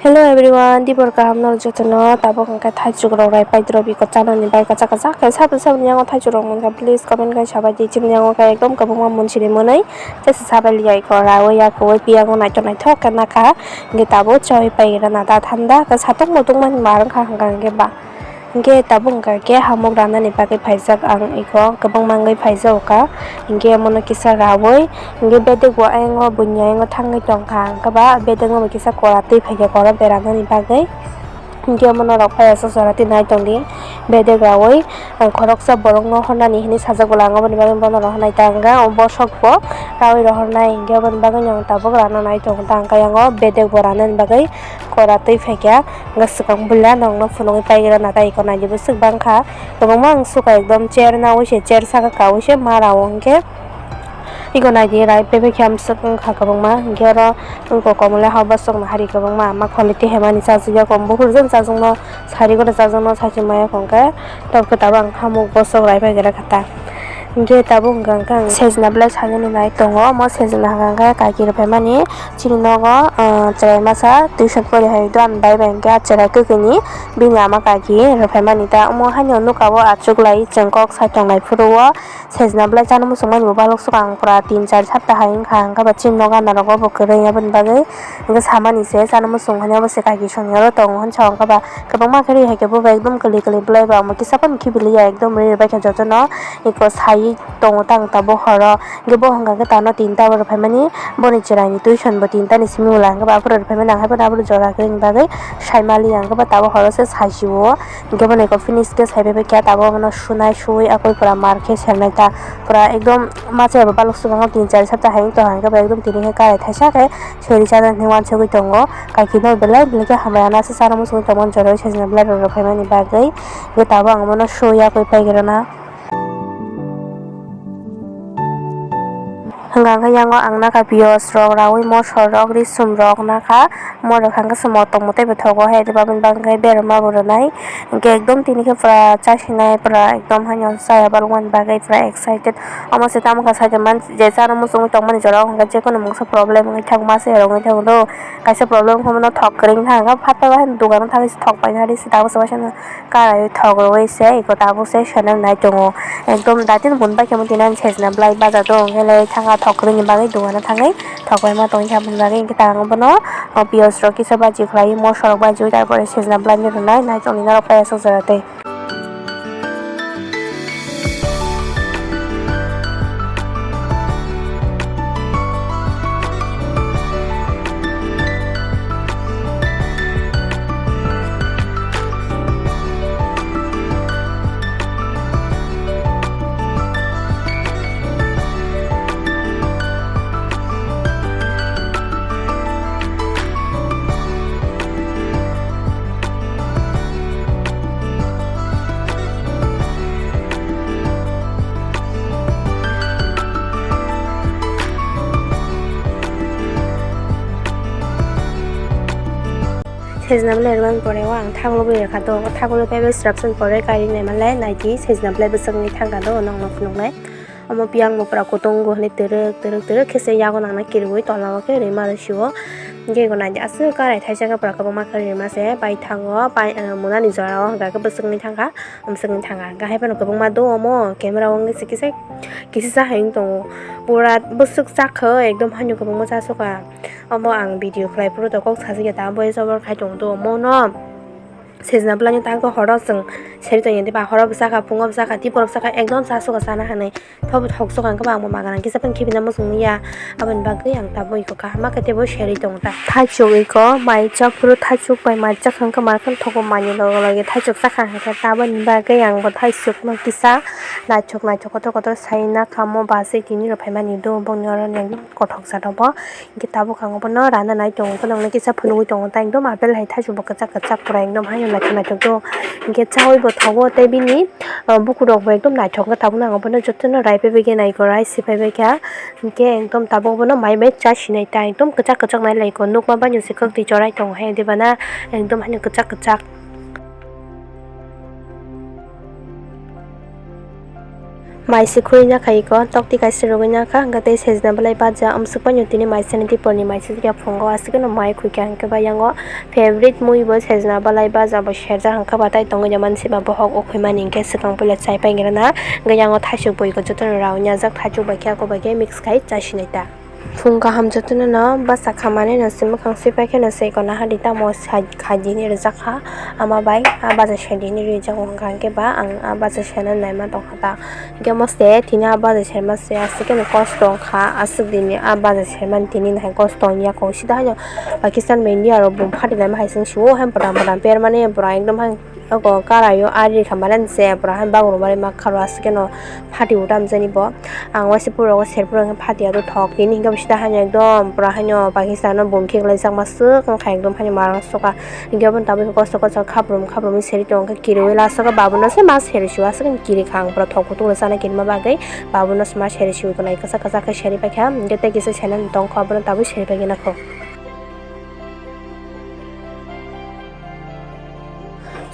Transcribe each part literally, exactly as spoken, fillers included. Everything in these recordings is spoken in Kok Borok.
Hello everyone, dibor kaham nor jotono. Tabuk hwnkhe thaichuk rok rai paidrop iko chanani bai kacha kacha khe saboni saboni yango thaichuk rok mankha, please comment khai sabai di. Chini yango khe ekdom kwbangma munsiri mwnwi tesa sabai liya iko rawi yakowi piyango naithok naithok khe nakha. Hwnkhe tabuk chawi pai rana da thanda khe satung mutung mani ma wngkha hwnkha hwnkhe ba. Hwnkhe tabuk hwnkha khe hamuk ranani bagwi phaijak ang iko kwbangma wngwi phaijak kha. Hwnkhe omono kisa rawi, hwnkhe bedek bo ayang o buini ayang o thangwi tongkha, hwnkhe ba bedek no bo kisa kora twi phaikha kora beranani bagwi. Hwnkhe omono rok phai aswk jora twi nai tongdi bedek rawi, ang khoroksa borok no hornani hinwi sajak bwla ang oboni bagwi bono rok hwnai ta hwnkha o bosok bo rawi rok hornai, hwnkhe oboni bagwi no ang tabuk rana nai tongo ta hwnkhe ayang o bedek bo ranani bagwi kora twi phaikha. Hwnkhe swkang buila nokno phunugwi paigwrana tei iko naidi bwswk bangkha. Kwbangma ang suka ekdom chair nawi se chair saka kawi se ma rao hwnkhe. Iko naidi rai bebak khe amswk wngkha kwbangma. Hwnkhe oro wngkha komole hao bosokno hari kwbangma ama quality hemani chajak ya kom buphuru jani chajakno sari gana chajakno sachi maya hwnkhe. Tobokhe tabuk ang hamuk bosok rai paigwra kha ta. Hwnkhe tabuk hwnkha hwnkhe ang sejna belai sanani nai tongo. Omo sejna hwnkha hwnkhe kaki rwphaimani. Chini nogo, ah, cherai masa tuition pori hai do ani bai bai hwnkhe ah cherai kwkwi ni bini ama kaki rwphaimani ta omo haino nukha o achuklai chwng kok sai tonglai phuru o sejna belai chana muchungmani bo balok sukha ang pura tin char sapta hai wngkha hwnkhe ba chini nogo gana rogo bo kwrwi aboni bagwi hwnkhe samani se chana muchung hwnwi obo se kaki songya oro tongo hwnsa hwnkhe ba kwbangma khe ri hai khe bo bai ekdom kwlwi kwlwi belai ba omo kisa phano khibiliya ekdom ri rwbaikha jotono eko sai. Tongo tang tabuk horo. Hwnkhe bo hwnka khe tano tinta bo rwphaimani, boni chwraini tuition bo tinta ni simi wla hwnkhe bo aphuru rwphaimani, ang hai phano aphuru jora kwrwini bagwi saimaliya hwnkhe bo tabuk horo se saisio. Hwnkhe bono eko finish khe saibai khe tabuk abono sunai suwi akoi pura mar khe sernai ta pura ekdom machai bo balok swkang tin char sapta hai wng tongkha hwnkhe bo ekdom tini khe karai thaisa khe seri chana hinwi uansugwi tongo. Kaiki no belai belai khe hambai ano aswk chana muchungwi tongmani joroi sejna belai rok rwphaimani bagwi. Hwnkhe tabuk ang bono suwi akoi paikrana. Hwnkha khe yango ang nakha piyos rok rawi mosor rok risum rok nakha morok hwnkhe se motom motoi bo thogo hai babini bagwi berma bo rwnai hwnkhe ekdom tini khe pura chasinai pura ekdom haino chaya balokmani bagwi pura excited omo se tamo khe saichomani je chana muchungwi tongmani jorao hwnkhe jekono mungsa problem wngwi thango masa rok wngwi thango do kaisa problem wngkha bono thok kwrwngkha hwnkhe phataro haino dukano thangwi se thok painani se tabuk se waisano. Karai thok rwui se eko tabuk se swnam nai tongo. Ekdom daitino bun bai khe tini ani sejna belai baja do hwnkhe le thangkha thok kwrwini bagwi dukano thangwi thok paima tongkha aboni bagwi hwnkhe ta ang bono piyos rok kisa baji khlai mosok rok baji tar pore sejna belai no rwnai nai tongni norok pai aswk jora tei. Sejna belai rwmani pore o ang thagulugwi rwkha do, o thagulugwi phaibai swrapsani pore gari naima le naidi sejna belai bwswk wngwi thangkha do, nokno phunuknai. Omo piyang bo pura kutung bo hwnwi twrwk twrwk twrwk khe se yago nangna kiriui tola o khe rwima rw sio. Hwnkhe eko naidi aswk karai thaisa khe pura kwbangma khe rwima se bai thango bai, ah, munani jora o hwnkha khe bwswk wngwi thangkha, bwswk wngwi thangkha. Hwnkhe hai phano kwbangma do omo camera o wngwi se kisa kisa hai wng tongo. Pura bwswk chakha ekdom haino kwbangma chasukha. Omo ang video khlai phuru tok kok sajagya ta voice over khai tongo do omo no. Sejna belai no ta horo chwng seri tongya diba, horo bwsakha, phungo bwsakha, tei borok bwsakha ekdom chasukha chana hinwi. Thobo thok sukha hwnkhe ba ang bo magana kisa phano khibina muchung ya. Aboni bagwi ang tabuk iko kaham khe teibo seri tongo ta. Thaichuk iko mai chap phuru thaichuk bai mai chakha hwnkhe mar kheno thogo mai ni loge loge thaichuk chakha hwnkhe ta aboni bagwi ang bo thaichuk no kisa naithok naithok kotor kotor sai na kamo bus tini rw phaimani do bongni oro ni. Kothok jat rok bo hwnkhe tabuk ang bono rana nai tongo, bono hwnwi kisa phunugwi tongo, ta ekdom apple hai thaichuk bo kwchak kwchak pura ekdom haino naithok naithok do, hwnkhe chaui bo thogo tei bini, ah, bukurok bo ekdom naithok wngkha, tabukno ang bono jotono rai phaibai khe naikor rai se phaibai kha, hwnkhe ekdom tabuk bono mai bai cha sinai ta ekdom kwchak kwchak nai lai kho, nukma bai se kwktwi chorai tongo he, debana ekdom haino kwchak kwchak. Mai se khurui na khai ko, tokti kaisa rwgwi na kha, hwnkhe tei sejna belai baja, amswk bai no tini mai sani diporni mai se ya phungo, aswk no mai khukya hwnkhe ba yango favorite mui bo sejna belai baja bo serjak hwnkhe ba tai tongwi ya mansi ba bohok ukhwi mani hwnkhe swkang puila chai pai gira na, hwnkhe yango thaisuk bui ko jotono rawi ya jak, thaisuk bai khe ako bai khe mix khai chai sinai ta. Phung kaham jotono no bwsa khamani no se mwkhang sui pai khe no se kono hari tamo sai khai dini rijak kha ama bai, ah, baja sai dini rijak wngkha hwnkhe ba ang, ah, baja saina naima tongkha ta. Hwnkhe mosle tini ah baja saima se aswk khe no kosto wngkha, aswk dini ah baja saimani tini no hai kosto wngya kho sida haino Pakistan bai India rok bum phati laima hai se wng sio hai bwdam bwdam permani bwrang ekdom hai. Oko karaio ari kha mane se pura hai bagurumari ma kharo aswk khe no phati uta amjani bo. Ang waisa pura o serpura khe phati ado thok tini hwnkhe bisita haino ekdom pura haino Pakistan o bum khiklaijak ma swk wngkha ekdom haino marang soka. Hwnkhe obo tabuk kosto kosto khaprum khaprum seri tongkhe kiriwi last o khe babuno se ma seri sio aswk kiri kha ang pura thok kutung rwchana kirima bagwi babuno se ma seri sio tongnai kwchak kwchak khe seri paikha hwnkhe tei kisa sena tongkha obono tabuk seri paigwna kho.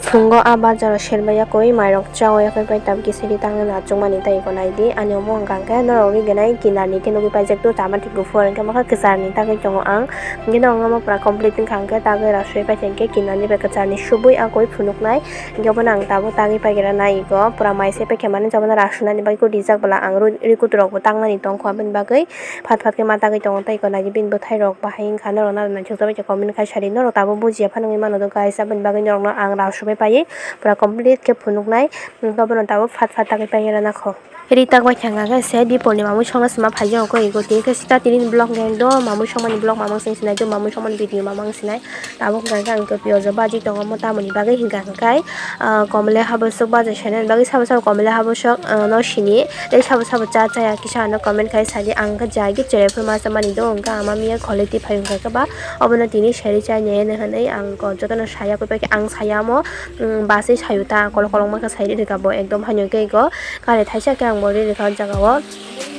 Phungo ah bazaro serbai yakui mairok chaui yakui pai tabuk kisa ri tangna achukmani tei iko naidi ani omo hwnkha hwnkhe norok ri gwnai kinarni khe nugui paijak tu chama thik kuphur hwnkhe mokhe kwcharni tagwi tongo ang hwnkhe norokno omo pura complete wngkha hwnkhe tagwi rasui paikha hwnkhe kinarni bai kwcharni subui ah koi phunuknai hwnkhe obono ang tabuk tagwi paigira nai iko pura mai se paikha mani jabona rasunani bai khe rijak bwla ang ri kuturokbo tangnani tongkha aboni bagwi. Phat phat khe ma tagwi tongo tei iko naidi bini bwthairok bahai wngkha norok naro naithok jagwi comment khai sadi norok tabuk bujiya phano wngwi mano do guys aboni bagwi norokno ang rang sumui paiwi pura complete khe phunuknai wngkha bono tabuk phat phat tagwi paina nakho. Ri tak bai thangkha khe se dipolni mamwi songna sima phaijakgo iko tini khe sita tini vlog ni ekdom mamwi songmani vlog mamang sing sinai mamwi songmani video mamang sinai. Tabuk hwnkha khe ang topio jo baji tongo, omo tamoni bagwi hwnkha hwnkhe, ah, komole habosok baja sena bagwi sabo sabo komole habosok, ah, no sini tei sabo sabo cha chaya kisa ano comment khai sadi. Ang khe jai khe cherai phuru masa mani do hwnkha ama miya khole tiphai hwnkha khe ba obono tini seri chai nai hwnwi ang jotono saya koi paikhe ang saya omo, um, baswi sayu ta kolok kolok ma khe sai rikha bo ekdom haino khe ego. Kari thaisa khe ang bo ri rikha o jaga o.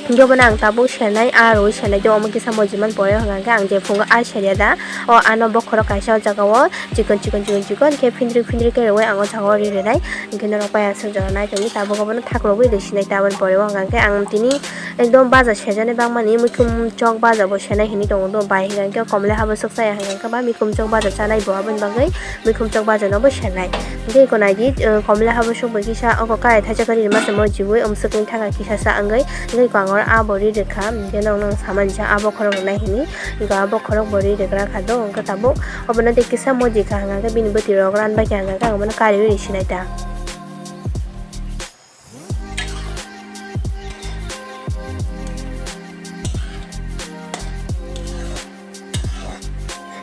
Hwnkhe bono ang tabuk senai, ah rwi senai tei omo kisa mojiman pore hwnka hwnkhe ang je phungo ah seria da. O ano bokhorok kaisa o jaga o chikon chikon chikon chikon khe phindri phindri khe rwi ang o jaga o ri rinai. Hwnkhe norok bai aswk jora nai tongdi tabuk obono thaklogwi rwi sinai ta aboni pore o hwnka hwnkhe ang tini ekdom baja sejani bangmani muikhum chok baja bo senai hinwi tongo do bai hwnka hwnkhe komole habosok chaya hwnka hwnkhe ba muikhum chok baja chanai bo aboni bagwi. Muikhum chok baja no bo senai. Hwnkhe iko naidi, eh, komla habosok bai kisa oko kaya thaisa kari rima se mo jiwi umswk ni thanga kisa sa wngwi. Hwnkhe iko ang oro abo ri rwkha. Hwnkhe nokno ang samani sa abo khorok rwnai hini. Hwnkhe abo khorok bo ri rwkra kha do. Hwnkhe tabuk obono tei kisa moji kha hwnkhe bini bwtwi rok ran bai kha hwnkhe ang bono kariwi ri sinai ta.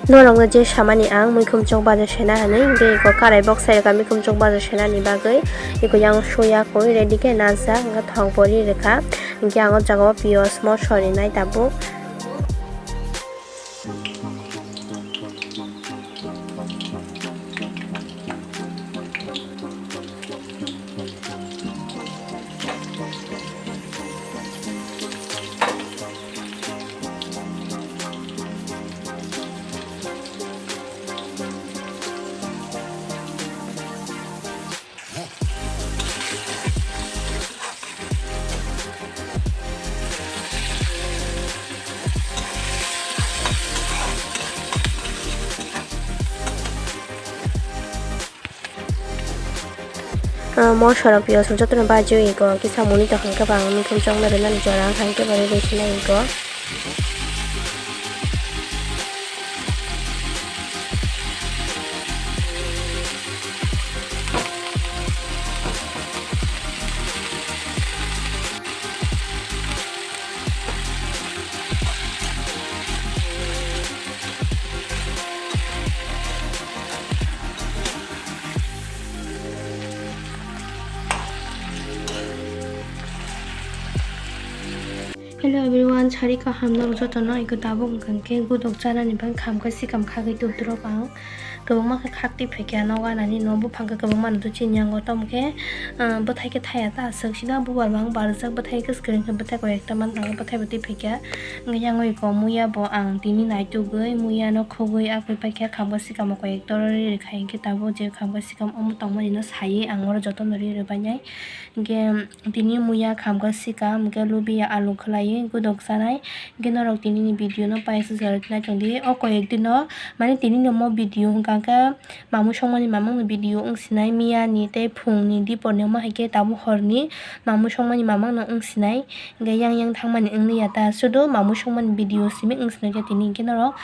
Norokno je samani ang muikhum chok baja sena hinwi, hwnkhe iko karai boksai rwkha muikhum chok baja senani bagwi. Iko yang suya koi ready khe najak, hwnkhe thong pori rwkha. Hwnkhe ang o jaga o piyaj moso rinai tabuk. Ah, moso rok piyaj rok jotono bajiwi ego kisa muni tong khe bang muikhum chokna rwnani jora wngkha hwnkhe bo rwi sinai ego. Hello everyone, sari kaham norok jotono iko tabuk wngkha hwnkhe gudok chanani bagwi khamkha sikam khagwi tubdrop ang. Kwbangma khe khak twi phaikha nogo anani no, buphang khe kwbangma no twi chini yango, tamo khe, ah, bwthai khe thaya ta aswk sina bubar bang barjak, bwthai khe swkang khe bwthai koi ekta man thangkhe bwthai bo twi phaikha. Hwnkhe yang oi ko muya bo ang tini naitugwi muya no khugwi akwi paikha, khamkha sikamo koi ekta ri rwkha, hwnkhe tabuk je khamkha sikam omo tongmani no saywi ang oro jotono ri rwbainai. Hwnkhe tini muya khamkha sikam, hwnkhe lubiya alu khwlaiwi gudok chanai. Hwnkhe norok tinini video no paisa jora naitongdi. O koyek dino, mane tinini omo video hwnkha khe mamwi songmani mamangni video wng sinai, miyani tei phungni diporni omo hai khe tabuk horni mamwi songmani mamangno wng sinai. Hwnkhe yang yang thangmani wng liya ta, sudu mamwi songmani video simi wng sinai khe tini hwnkhe norok,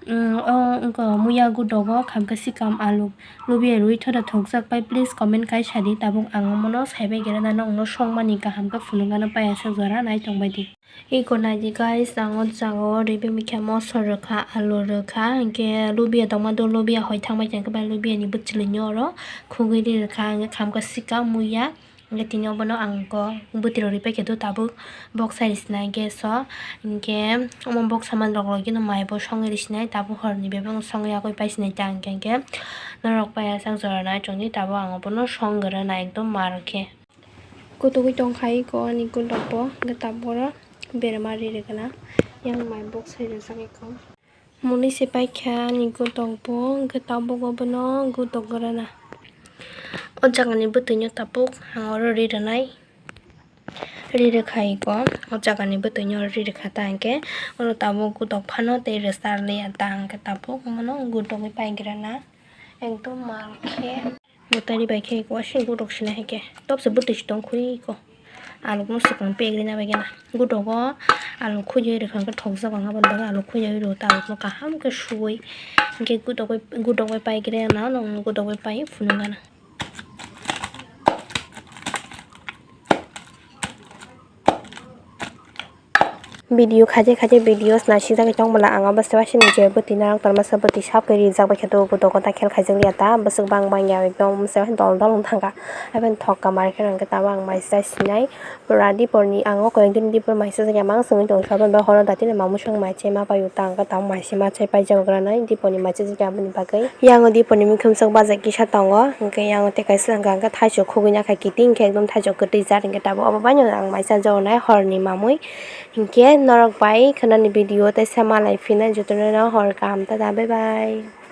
mm, o wngkha muya gudogo khamkha sikam alu. Lubiya rwi thoda thokjak pai, please comment kai sadi, tabuk ang omono saibai gera na, nokno songmani kaham khe phunukgano paisa jora naitongbaidi. Iko naidi guys, ang o jaga o ribai mikha, mosor rwkha, alu rwkha, hwnkhe lubiya tongma do, lubiya hoi thangbai khe bai lubiya ni bwchwlwi ni oro khugwi ri rwkha, hwnkhe khamkha sikam muya. Hwnkhe tini obono ang kok bwtwi rok ripai khe do tabuk bok sai rw sinai gas o. Hwnkhe omo bok saman rok logino mai bo songwi rw sinai, tabuk horni bebak songwi yakwi pai sinai ta hwnkhe, hwnkhe norok pai achak jora nai chongdi, tabuk ang obono song gra na ekdom mar khe. Kutugwi tong khai ko ani gulok bo, hwnkhe tabuk oro berma ri rw gana yang mai bok sai rwjak eko. Muni se paikha ani gudok bo, hwnkhe tabuk obono gudok rwna. O jagani bwtwino tabuk ang oro ri rwnai. Ri rwkha iko, o jagani bwtwino ri rwkha ta hwnkhe, oro tabuk gudok phano tei rwchar liya ta hwnkhe tabuk omono gudogwi paigrana. Ekdom mal khe. Mwtai bai khe wasing gudok sina hai khe topse bwtwi si tong khuri ko. Alukno swkang pegri na bai gana. Gudogo aluk khujai rwkha hwnkhe thokjak ang aboni bagwi aluk khujai rw ta alukno kaham khe suwi. Hwnkhe gudok bai, gudok bai pai gre na, gudok bai pai phunuk gana. Video khaje khaje videos naisijagwi tongmala ang abo se wasini je bwtwi narwktor masa bwtwi sap khe rijak bai khe tongo, gudok ta khel khaijak liya ta bwswk bang bang ya ekdom se dol dol wng thangkha. Aboni thok kamar khe hwnkhe tabuk ang mai chai sinai pura diporni ang o koyek din dipor mai chajak ya mang songwi tongo, aboni bagwi horo datino mamung song mai chai ma paio ta hwnkhe tabuk mai se ma chai paijak gra nai diporni mai chajak ya aboni bagwi. Yang o diporni mui khumsok bajai kisa tongo, hwnkhe yang o tei kaisa hwnkha hwnkhe thaichuk khugui nakha kiting khe ekdom thaichuk kwtwi jat hwnkhe tabuk obo baino ang mai chajago nai horni mamui. Hinkhe norok bai khwnani video tei sama lai phina jotono no hor kaham tada, bye bye.